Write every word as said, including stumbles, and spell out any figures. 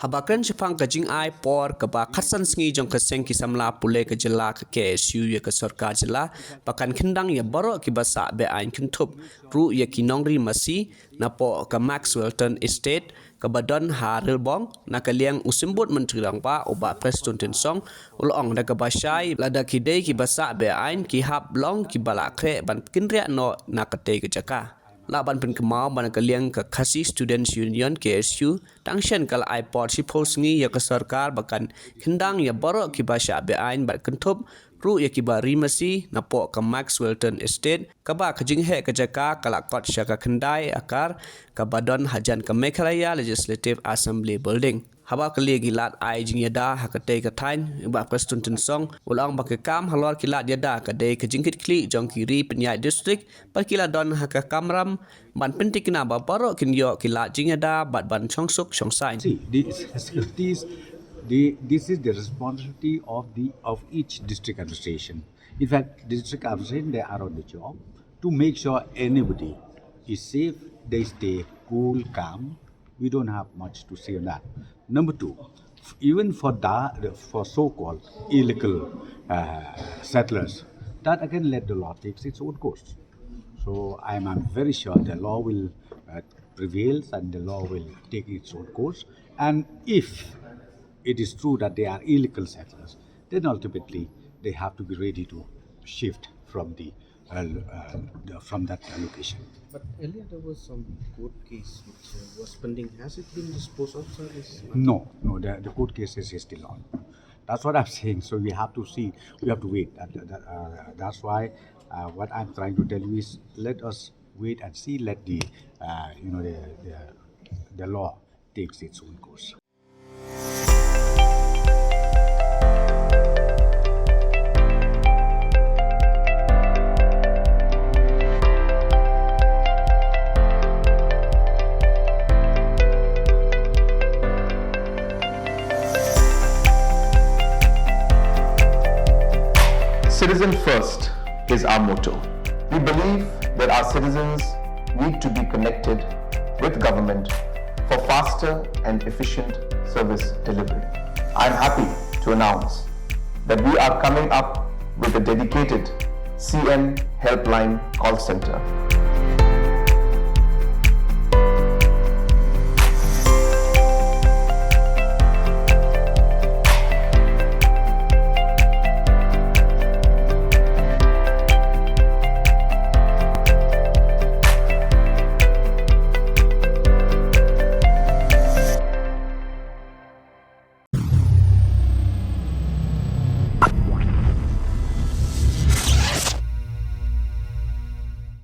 Ba kren shaphang ka jingai por kaba khatsan sngi jong ka seng ki samla pule ka jylla ka K S U ïa ka sorkar jylla ba kan khyndang ïa baroh kiba sah be-aiñ kynthup ruh ïa ki nongri masi napoh ka Maxwellton Estate kaba don ha Rilbong. Na ka liang u Symbud Myntri Rangbah u Bah Prestone Tynsong u la ong da kaba shai lada ki dei kiba sah be-aiñ ki hap long kiba la khreh ban kynriah noh na katei ka jaka. Lah ban pynkynmaw ba na ka liang ka Khasi Students Union K S U tang shen ka la ai por shiphew sngi ïa ka sorkar ba kan khyndang ïa baroh kiba sah be-aiñ bad kynthup ruh ïa kiba ri masi napoh ka Maxwellton Estate kaba ka jingheh ka jaka ka la kot sha ka khyndai akar kaba don hajan ka Meghalaya Legislative Assembly Building. Haba kylli ïa ki lad ai jingïada ha katei ka thaiñ, u Bah Prestone Tynsong u la ong ba ka kam halor ki lad ïada ka dei ka jingkitkhlieh jong ki ri pynïaid district bad ki la don ha ka kamram ban pyntikna ba baroh kin ïoh ki lad jingïada bad ban shongsuk shongsaiñ. See, this, this, the, this is the responsibility of the, of each district administration. In fact, district administration, they are on the job to make sure anybody is safe, they stay cool, calm. We don't have much to say on that. Number two, f-, even for the, for so-called illegal, uh, settlers, that again let the law takes its own course. So I'm, I'm very sure the law will, uh, prevails and the law will take its own course. And if it is true that they are illegal settlers, then ultimately they have to be ready to shift from the, uh, uh, the, from that location. But earlier there was some court case which, uh, was pending. Has it been disposed of, sir? Is No, no, the, the court case is still on. That's what I'm saying. So we have to see, we have to wait. That, that, uh, that's why, uh, what I'm trying to tell you is, let us wait and see. Let the, uh, you know, the, the, the law takes its own course. Citizen first is our motto. We believe that our citizens need to be connected with government for faster and efficient service delivery. I'm happy to announce that we are coming up with a dedicated C M Helpline call center.